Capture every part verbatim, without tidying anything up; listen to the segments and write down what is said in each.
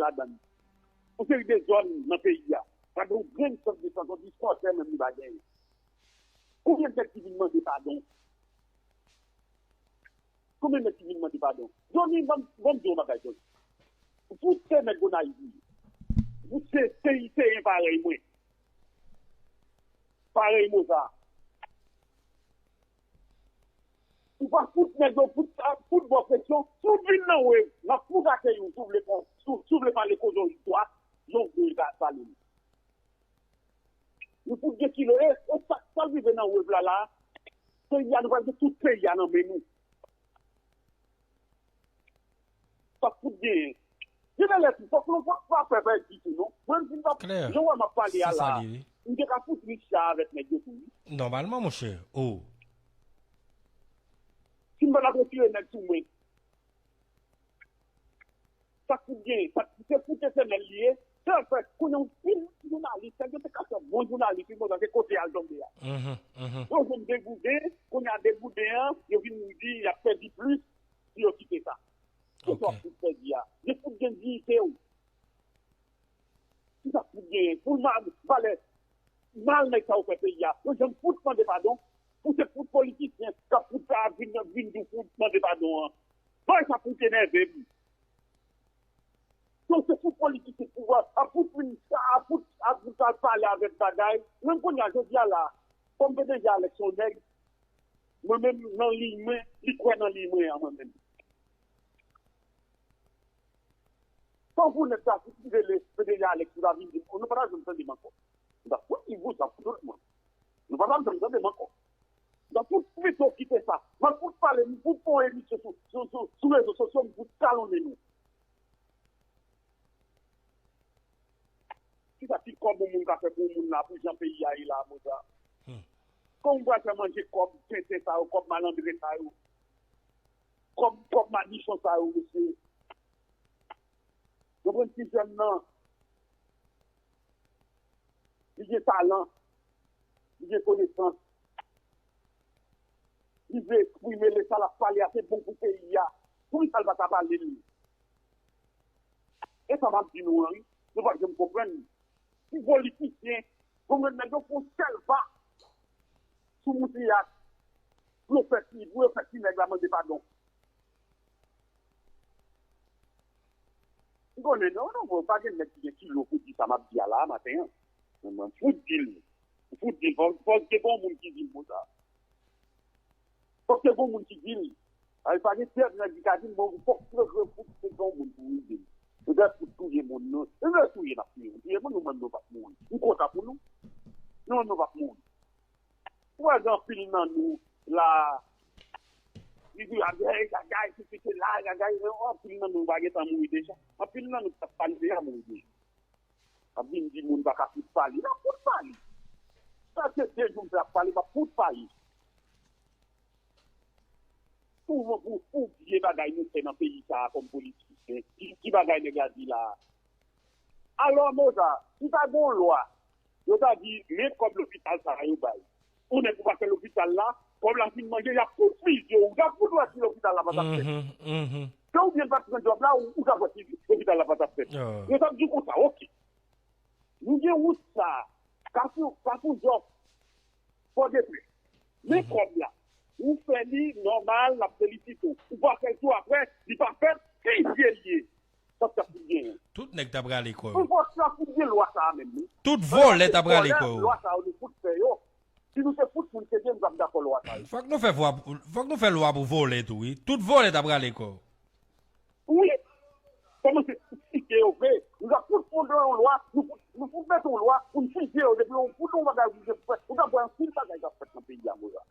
ladan yon seri de zòn nan peyi a. Pa gen yon grenn sant de sante, yon dispwansè menm li pa genyen. Konbyen nèg ki vin mande padon? Konbyen nèg ki vin mande padon? Johnny, ban m di w yon bagay, Johnny. Ou se nèg Gonayiv ou ye. Ou se, se, se yon parèy mwen. Parèy Mozart. Ou pa fout nèg yo, fout, fout bò presyon. Si w vin nan wave, n ap fout akeyi w, si w vle pran, si w, si w vle pale koze w istwa, jan w vle pale l. Nou fout gen kilo, e, e sa, sa l rive nan wave la, la, peyi a, nou pral gen tout peyi a nan men nou. Sa fout genyen. Genlè tou, fòk nou pa, pa fè pèdi tou, non. Mwen, si m pa, jan w wè m ap pale a la, m te ka fout Richard avèk nèg yo tou, wi. Nòmalman, monchè. Oh. Si m pa t ap retire nèg sou mwen. Sa k fout genyen, sa k se fout etènèl li ye. Se l fè, kounye a yon pil jounalis, nèg yo te ka fè bon jounalis, wi, bon, se kote y al tonbe a. Mhm, mhm. Yo jwenn degouden, kounye a degouden an, yo vin di y ap pèdi plis si yo kite sa. Kisa w ap fout pèdi a? Gen fout gen diyite w. Kisa k fout genyen? Pou mal, valè, mal nèg sa yo fè peyi a. Yo janm fout mande padon. Pou se fout politisyen k ap fout sa vin, vin di fout mande padon an. Bagay sa fout enève m. Donk se fout politisyen pouvwa a fout vin sa, a fout, a fout al pale avèk bagay. Menm kounye a, jodi a la, kòm P D G Alex se yon nèg, mwen menm nan liy mwen, li kwè nan liy mwen an mwen menm. Tankou nèg sa, si li rele P D G Alex, li pa vin di m, nou pa ta janm tande m ankò. M ta fout li vou sa pou tout mwen. Nou pa ta janm tande m ankò. M ta fout pito kite sa. M ap fout pale, m fout fè yon emisyon sou, sou, sou, sou rezo sosyo, m fout kalonnen nou. Kisa ti kòb yon moun ka fè pou yon moun la, pou jan peyi a ye la, Mozart? Hmm. Kòman w pral fè manje kòb tenten sa yo, kòb malandren sa yo, kòb, kòb madichon sa yo, mesye? Konprann ti jèn nan, li gen talan, li gen konesans, li vle eksprime l, e sa l ap pale a, se bon pou peyi a. Poukisa l pa ka pale l? E sa m ap di nou an, wi. Nou p ap janm konprann. Ti politisyen, konprann nèg yo fè yon sèl pa sou Moutiyak pou yo fè ti, pou yo fè ti nèg la mande padon. M konnen non, non, bon, pa gen nèg ki gen kilo pou di sa m ap di a la maten an. Men mwen, m fout di l. M fout di l. Fòk, fòk te gen yon moun ki di l konsa. Fòk te gen yon moun ki di l. Ay, pa gen tèt nèg ki ka di l, bon, fòk te gen, fòk te gen yon moun pou rive l. Ou dèt pou touye moun, non. E lè touye, n ap touye. Touye moun, nou menm, nou p ap mouri. M kontan pou nou. Nou menm, nou p ap mouri. Ou wè gen anpil nan nou la, li di, "Ay, gagay, se pete la, gagay." Men anpil nan nou pa gentan mouri deja. Anpil nan nou k t ap pale deja mouri deja. Ap vin di moun pa ka fout pale. N ap fout pale. Sa se de jou m ap pale, m ap fout pale. Pou, pou, pou vye bagay nou fè nan peyi sa a kòm politisyen. Ki, ki bagay nèg la di la a? Alò, Moza, si ta gen yon lwa, yo ta di, men kòb lopital sa a yo bay. Ou nèg ou pa fè lopital la, kòb la fin manje, y ap fout fizye w, y ap fout wè si lopital la pa t ap fèt. Mhm, mhm. Ke oubyen l pa t pran djòb la, ou, ou t ap wè si lopital la pa t ap fèt. Ah. Yo t ap di w konsa, oke. Nou gen wout sa a, Kafou, Kafou Zòf, Pòdepè. Men kòb la. Ou fè li nòmal, l ap felisite w. Ou pa fè l tou apre, li pa fèt, fizye l ye. Sa k ap genyen? Tout nèg ta prale kò yo. Pou fòs la fout gen lwa sa a menm, wi. Tout vòlè ta prale kò yo. Lwa sa yo, nou fout fè yo. Si nou se fout moun serye, nou t ap dakò lwa sa yo. Fòk nou fè vwa, fòk nou fè lwa pou vòlè tou, wi. Tout vòlè ta prale kò yo. Wi. Kòmanse fizye yo vre. Nou t ap fout fondre yon lwa, nou fout, nou fout mete yon lwa pou n fizye yo. Depi yon fout yon bagay pou fè, ou t ap wè anpil bagay k ap fèt nan peyi a, Moza.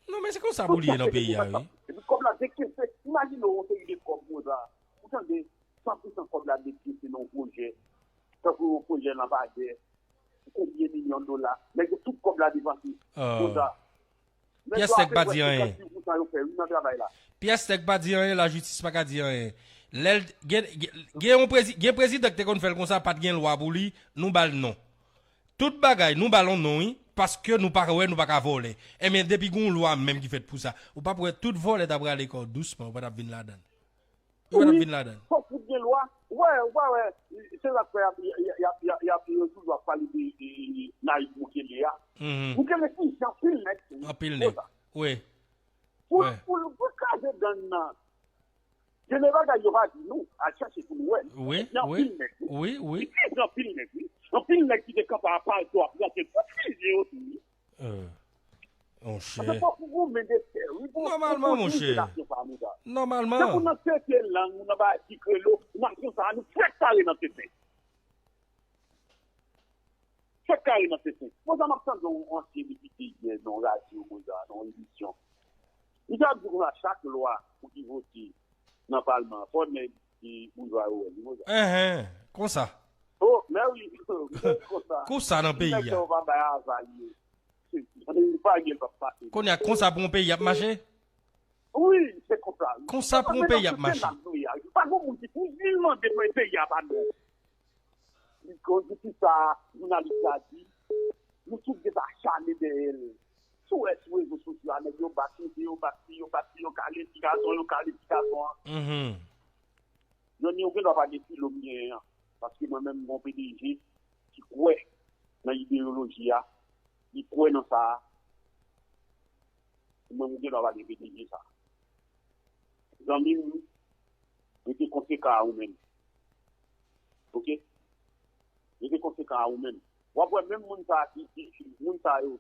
Non, men se konsa pou l ye nan peyi a, wi. Epi kòb la dekese, imajine w yon seri de kòb, Moza. Ou tande, san pou san kòb la dekese nan yon pwojè. Tankou yon pwojè lanpadè. Konbyen milyon dola? Nèg yo tout kòb la depanse. Ah. Konsa. Pyès nèg pa di anyen. Pyès nèg pa di anyen, lajistis pa ka di anyen. Lè l gen, gen, gen yon prezi-, gen prezidan ki te konn fè l konsa, pa t gen lwa pou li, nou ba l non. Tout bagay, nou ba l yon non, wi, paske nou pa wè, nou pa ka vòlè. Enben, depi gen yon lwa menm ki fèt pou sa, ou p ap wè tout vòlè ta prale kò dousman, ou pa t ap vin ladan l. Ou pa t ap vin ladan l. Fòk ou gen lwa, Wè, wè, wè. Se sa k fè y ap, y ap, y ap, y ap, y ap, yo toujou ap pale de, de, de Nayib Bukele a. Bukele ki jan pil nèg tou. Anpil nèg. Wi. Pou, pou, pou kraze gang nan. Gen de bagay yo pa di nou, al chache pou nou wè. Wi, wi. Anpil nèg, wi. Wi, wi. Ki jan pil nèg, wi. Anpil nèg ki te kanpe a palto ap gate tout fizye yo tou, wi. Monchè. Paske fòk ou goumen de fè, wi, pou, pou pwodui se nasyon sa a nou ta. Nòmalman. Depi w nan tete lang, ou nan bagay ti krelo, nasyon sa a, nou fèk kare nan tete. Fèk kare nan tete. Mwen sa m ap tande yon ansyen depite yè nan yon radyo, mwen sa, nan yon emisyon. Li te ap di konsa chak lwa pou ki vote nan palman an, fò nèg ki boujwa yo wè li, mwen sa. Enhen, konsa. Oh, men wi, konsa. Konsa nan peyi a. Nèg sa yo pa bay aval yo. Pa gen l p ap pase. Kounye a, konsa pou yon peyi ap mache? Wi, se konsa. Konsa pou yon peyi ap mache. Pa gen moun ki pou vin mande pou peyi a pa nou. Li koz di ki sa jounalis la di, nou tout gentan acharne dèyè l. Si w wè sou rezo sosyo a, nèg yo bat li, yo bat li, yo bat li, yo kale ti gason, yo kale ti gason an. Johnny, ou gendwa pa gen filo m genyen an. Paske mwen menm, m gon P D G ki kwè nan ideyoloji a, li kwè nan sa a. Mwen, m gendwa pa gen P D G sa. Zanmi m, rete konsekan a ou menm. Oke? Rete konsekan a ou menm. W ap wè menm moun sa a ki, ki, ki, moun sa yo,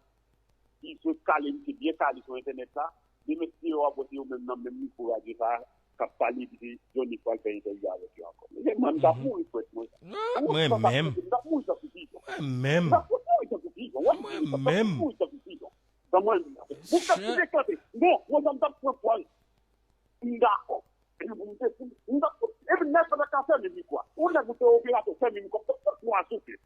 ki sot kale, misye byen kale sou entènèt la, demen se yo w ap wè se yo menm nan menm mikwo radyo sa a k ap pale, epi se Johnny k pral fè entèvyou avèk yo ankò. Mesye, mwen, m t ap mouri frèt mwen. Mwen menm. M t ap mouri tankou pijon. Mwen menm. M t ap mouri tankou pijon. Mwen menm. M t ap mouri tankou pijon. Sa mwen di. Pou m t ap kite kanpe. Bon, mwen sa m t ap pran pòz. M dakò. Epi pou m te fou. M t ap, epi nèg pa ta ka fèmen mikwo a. Ou nèg ou te operatè, fèmen mikwo a. Fòk mwa souple.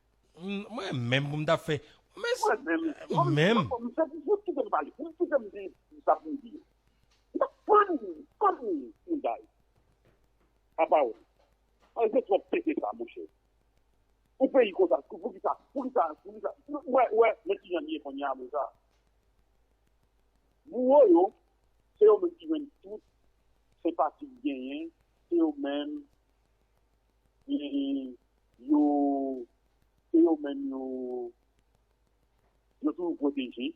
Mwen menm pou m t ap fè. Mwen menm. Mwen menm. M fè pou, pou kite m pale. Pou kite m di sa pou m di yo. M t ap fann, fann yon day. A pawòl. An se twòp pete sa, monchè. Yon peyi konsa, pou, pou ki sa, pou ki sa, pou ki sa? Wè, wè, men ki jan li ye kounye a, men sa. Bouro yo, se yo menm ki jwenn tout senpati k genyen, se yo menm, e, yo, se yo menm yo, yo toujou pwoteje.